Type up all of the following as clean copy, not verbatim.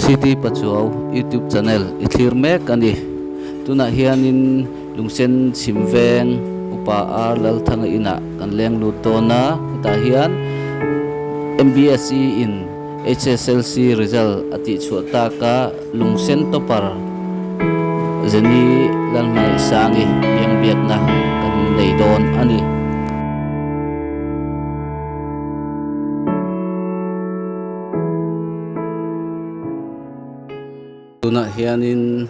City Pachuau YouTube channel i thlir mek a ni. Tunah hianin Lungsen chhim veng Upa R Lalthanga inah kan leng lut dawn a, hetah hian MBSE in HSLC result a tihchhuah tak a, Lungsen topper Jenny Lalhmangaihsangi biangbiakna kan nei dawn a ni. Tunah hianin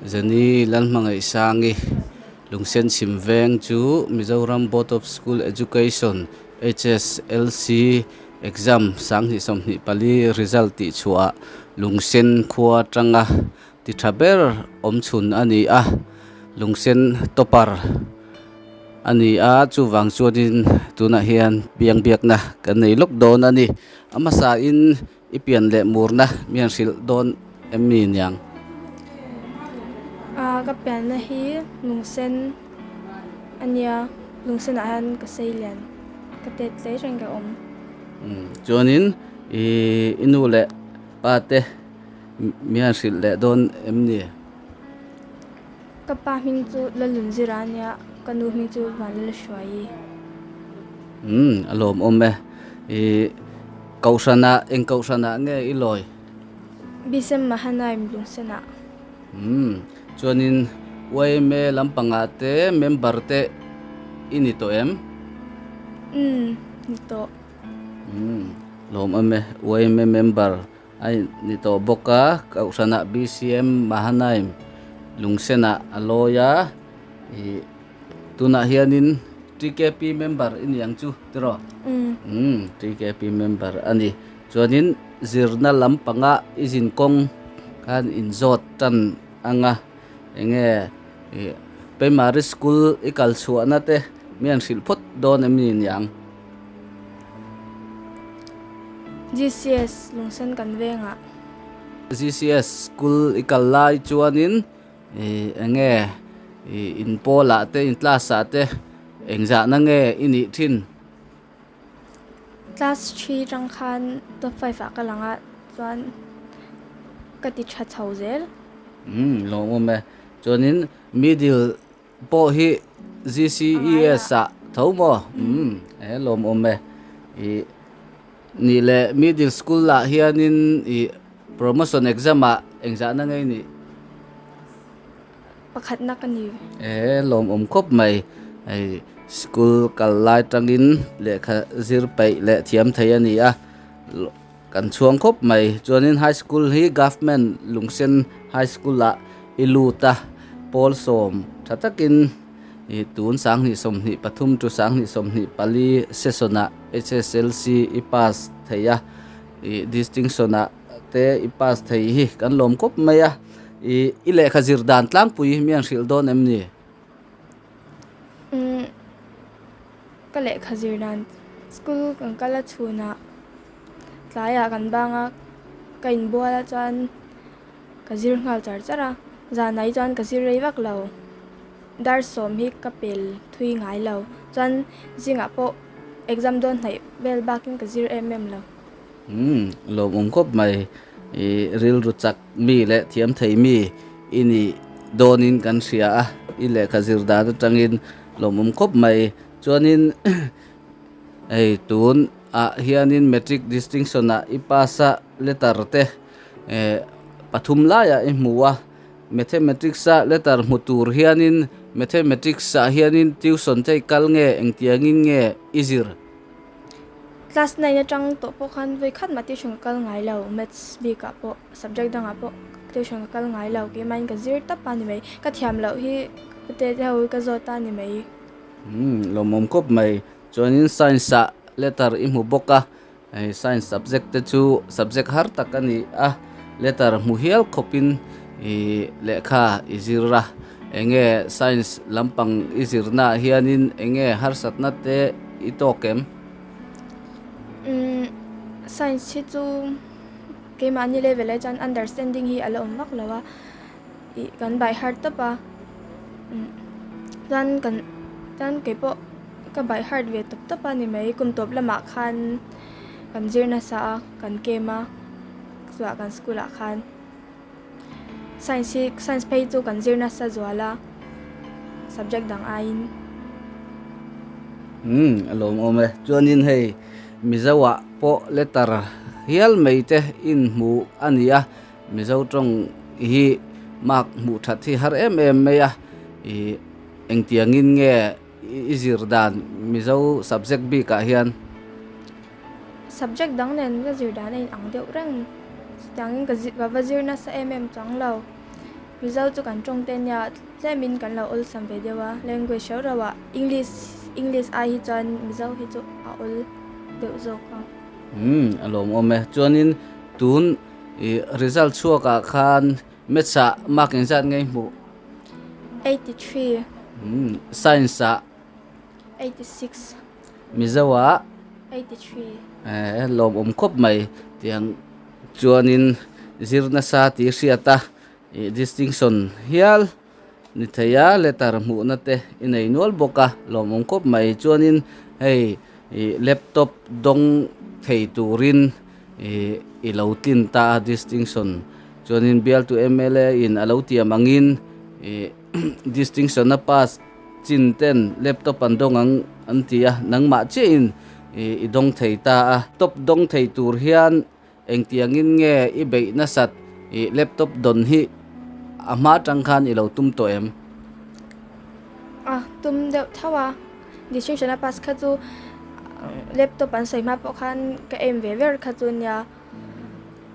Jenny Lalhmangaihsangi Lungsen chhim veng chu Mizoram Board of School Education HSLC exam 2024 result tih chhuah Lungsen khua atanga ti tha ber awm chhun a ni a, Lungsen topper a ni a, chuvang chuanin tunah hian piang biakna kan nei lawk dawn a ni. A hmasain i pian leh murna mi an hrilh dawn em ni niang? Aa ka pianna hi Lungsen a nia, Lungsenah hian ka sei lian, ka tet tlei reng ka awm. Chuanin i i nu leh pa te mi an hrilh leh dawn em ni? Ka pa hming chu Lalunzira a nia, ka nu hming chu Vanlalhruaii. Umm a lawmawm e. I kohhranah eng kohhranah nge i lawi? Bisem Mahanaim Lungsenah. Umm chuanin yma lampangah te member te i ni tawh em? Umm ni tawh. Umm lawmawm e yma member A ni tawh bawk a, Kohhranah BCM Mahanaim Lungsenah a lawi a, ih tunah hianin TKP member i ni ang chu tiraw? Umm TKP member a ni. Chuanin zirna lampanga i zin kawng khan inzawt tan ang a, eng nge ih primary school i kal chhuahna te mi an hrilh phawt dawn em ni niang? GCS Lungsen kan vengah. GCS school i kal lai chuanin ih eng nge ih in pawlah te in class ah te engzahna nge i nih thin? Class three tang khan top five ah ka lang a chuan ka ti tha chho zel. Umm lawmawm e. Chuanin middle Pawh hi GCES ah tho maw? Umm he lawmawm e. Ih nih leh middle school ah hianin ih promotion exam ah engzahna ngei nih? Pakhatna ka ni. He lawmawm khawp mai. Hei school kal lai tangin lehkha zir peih leh thiam thei a ni a. Kan chhuang khawp mai. Chuanin high school hi government Lungsen high school ah i lut a, pawl sawm tha takin ih tun 2023 to 2024 session ah HSLC i pass thei a, ih distinction ah te i pass thei hi kan lawm khawp mai a. Ih i lehkha zir dan tlangpui mi an hrilh dawn em ni? Umm ka lehkha zir dan school kan kal a chhunah tlaiah kan bang a ka inbual a chuan ka zir nghal char char a zanah hi chuan ka zir rei vak lo dar sawm hi ka pel thui ngai lo chuan zingah pawh exam dawn hnaih vel bakin ka zir em em lo. Umm lawmawm khawp mai ih rilru chak mi leh thiam thei mi i nih dawnin kan hria a i lehkha zir dan atangin lawmawm khawp mai chuanin hei tun ah hianin matric distinction ah i pass a letter te eh pathum laiah i hmu a mathematics a letter hmu tur hianin mathematics ah hianin tuition te i kal nge engtiangin nge i zir. Class nine atang tawh pawh khan vawi khat mah tuition ka kal ngai lo maths bikah pawh subject dangah pawh tuition ka kal ngai lo keimah in ka zir tap a ni mai ka thiam loh hi ka te te ho hi ka zawt a ni mai. Umm lawmawm khawp mai chuanin science ah letter i hmu bawk a hei science subject te chu subject har tak a ni a letter hmu hial khawpin ih lehkha i zir a eng nge science lampang i zirna ah hianin eng nge harsatna te i tawk em? Umm science hi chu keimahni level ah chuan understanding hi a la awm vak lo a ih kan by heart tawp a umm chuan kan chuan keipawh ka by heart ve tawp tawp a ni mai kum tawp lamah khan kan zir nasa a kan camp a. Chua kan school ah khan science hi science phei chu kan zir nasa zual a subject dang aiin. Umm a lawmawm e. Chuanin hei Mizo ah pawh letter hial mai te inhmuh a ni a, Mizo tawng hi mark hmuh that hi har em em mai a, ih engtiangin nge i zir dan Mizo subject bik ah hian? Subject dang nen ka zir dan a in ang deuh reng, chutiangin ka ka va zir nasa em em chuang lo. Mizo chu kan tawng te nia tlemin kan lo awlsam ve deuh a, language rau rau ah English English ai hi chuan Mizo hi chu a awl deuh zawk a. Umm a lawmawm e. Chuanin tun ih result chhuak ah khan maths ah mark engzat nge i hmuh? 83. Umm science ah? 86. Mizo ah? 83. Eh lawmawm khawp mai tiang chuanin zir nasa tih hriat a ih distinction hial ni thei a letter hmuhna te i nei nual bawk a lawmawm khawp mai chuanin hei ih laptop dawng thei turin ih i lo tlin ta a distinction chuanin bialtu mla in a lo tiam angin ih distinction a pass chin ten laptop an dawng ang an ti a nangmah chiahin ih i dawng thei ta a top dawng thei tur hian. Engtiangin nge i beih nasat i laptop dawn hi a hma atang khan i lo tum tawh em? A tum deuh tho a, distinction a pass kha chu laptop an sawi hma pawh khan ka aim ve ber kha chu nia,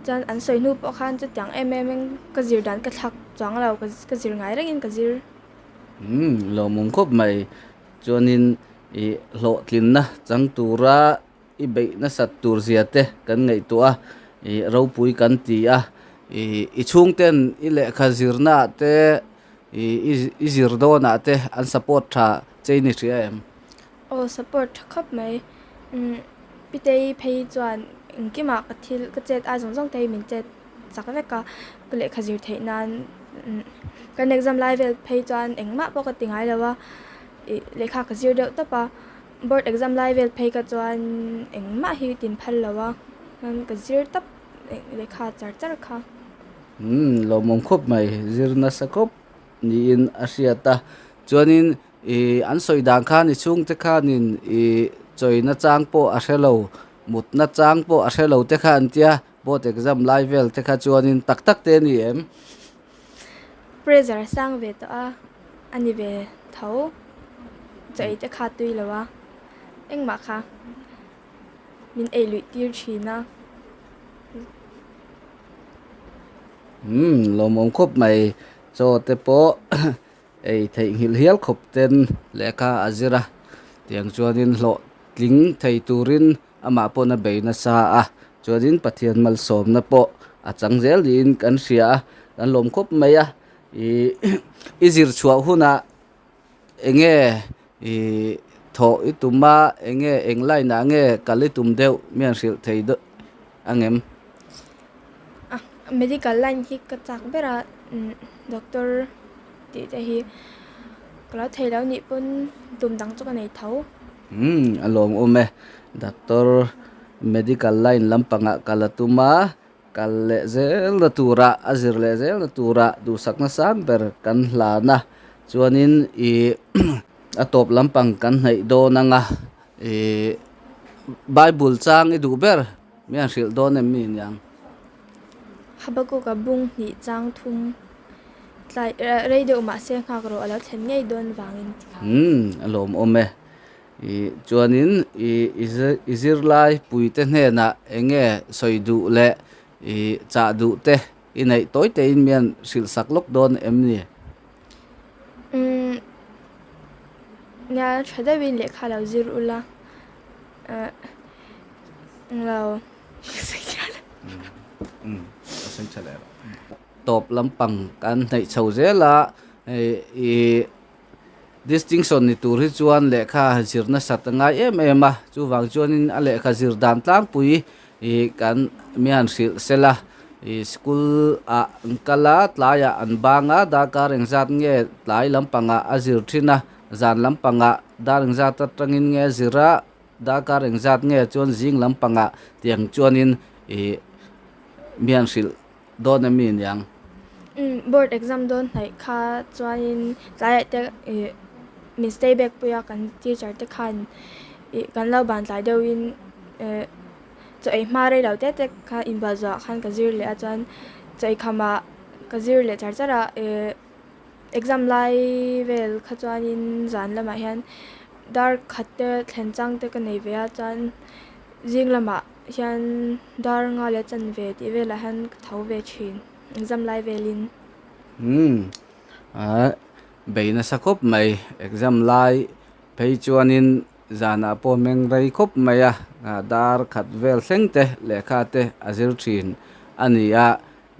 chuan an sawi hnu pawh khan chutiang em em in ka zir dan ka thlak chuang lo, ka zir ngai rengin ka zir. Umm lawmawm khawp mai, chuanin i hlawhtlinna chang tura I beih nasat tur zia te kan ngaihtuah a, ih ropui kan ti a, ih i chhungten i lehkha zirna ah te ih i zir dawn ah te an support tha chei ni hria em? Aw support tha khawp mai. Umm Pitei phei chuan engkimah ka thil ka chet ai zawng zawng te hi min chet chak vek a, ka lehkha zir theih nan kan exam lai vel phei chuan engmah pawh ka ti ngai lo a, ih lehkha ka zir deuh tawp a. Board exam lai vel phei ka chuan engmah hi tin phal lo a, chuan ka zir tap lehkha char char kha. Umm lawmawm khawp mai, zir nasa khawp niin a hriat a, chuanin ih an sawi dan khan i chhungte khanin ih chawina chang pawh a hre lo, mutna chang pawh a hre lo te kha an tia, board exam lai vel te kha chuanin tak tak te a ni em? Pressure a sang ve tawh a, a ni ve tho. Chaw ei te kha tui lo a, engmah kha min ei luih tir thin a. Umm lawmawm khawp mai, chaw te pawh ei theihnghilh hial khawp ten lehkha a zir a, tiang chuanin hlawhtling thei turin Amah paw'n a bei nasa a, chuanin Pathian malsawmna pawh a chang zel niin kan hria a, kan lawm khawp mai a. Ih i zir chhuah hunah eng nge ih thawh i tum a, eng nge eng line ah nge kal i tum deuh mi an hrilh thei deuh ang em? Medical line hi ka chak ber a, doctor tih te hi ka lo thei lo nih pawn tum dang chu ka nei tho. Umm a lawmawm e. Doctor medical line lampangah kal a tum a, kal leh zelna turah a zir leh zelna turah duhsakna sang ber kan hlan a, chuanin ih a tawp lampang kan hnaih dawn ang a, ih bible chang i duh ber mi an hrilh dawn em mi niang? Habakuka bung hnih chang thum tlai rei deuh mahse nghak rawh a lo thlen ngei dawn vangin ti kha. Umm a lawmawm e. Ih chuanin ih i zirlai puite hnenah eng nge sawi duh leh ih chah duh te i neih tawi tein mian hrilh sak lawk dawn em ni? Umm nia tha deuhin lehkha lo zir ula eh englo Umm a sawi tha leh rawh. Tawp lampang kan hnaih chho zel a hei ih. Distinction ni tur hi chuan lehkha zir nasat a ngai em em a, chuvang chuanin a lehkha zir dan tlangpui ih kan mian hrilh sel a, ih school ah an kal a, tlaiah an bang a, darkar engzat nge tlai lampangah a zir thin a, zan lampangah dar engzat atangin nge a zir a, darkar engzat nge chuan zing lampangah tiang chuanin ih. mian hrilh dawn em mi niang? Umm board exam dawn hnaih kha chuanin tlaiah te ih min stay back pui a kan teacher te khan ih kan lo ban tlai deuhin eh chaw ei hma rei lo te te kha inbual zawhah khan ka zir leh a chuan chaw ei khamah ka zir leh char char a eh exam lai vel kha chuanin zan lamah hian dar khat te thlen chang te ka nei ve a chuan zing lamah hian dar nga leh chanve tih velah hian ka tho ve thin exam lai velin. Umm ah bei nasa khawp mai exam lai phei chuanin Zanah pawh meng rei khawp mai a, dar khat vel thleng te lehkha te a zir thin a ni a,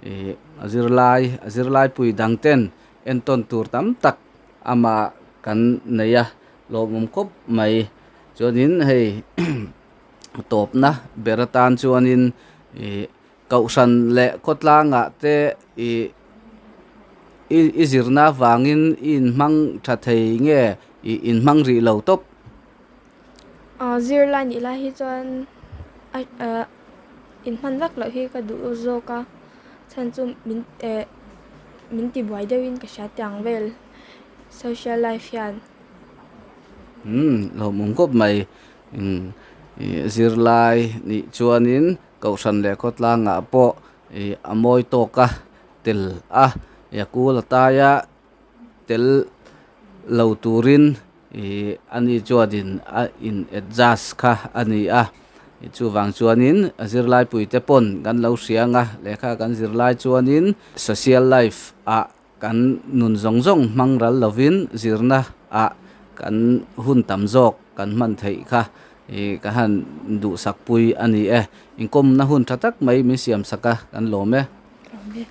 ih a zirlai a zirlaipui dang ten entawn tur tam tak amah kan nei a lawmawm khawp mai. Chuanin hei tawpna ber atan chuanin ih kohhran leh khawtlangah te ih i zirna avangin i inhmang tha thei nge ih inhmang rih lo tawp. Aw zirlai nih lai hi chuan ah inhman vak loh hi ka duh zawk a chhan chu min eh min tibuai deuhin ka hria tiang vel social life hian. Umm hlawhmawm khawp mai umm ih zirlai nih chuanin. Kohhran leh khawtlangah pawh ih a mawi tawk a tel a ih a kul a taia tel lo turin ih ani chuanin a in adjust kha a ni a chuvang chuanin a zirlai puite pawn kan lo hria ang a lehkha kan zirlai chuanin social life ah Kan nun zawng zawng hmang ral lovin zirna ah kan hun tam zawk kan hman theih kha ih ka han duhsak pui a ni e. Inkawmna hun tha tak mai min siam sak a kan lawm e. Lawm e.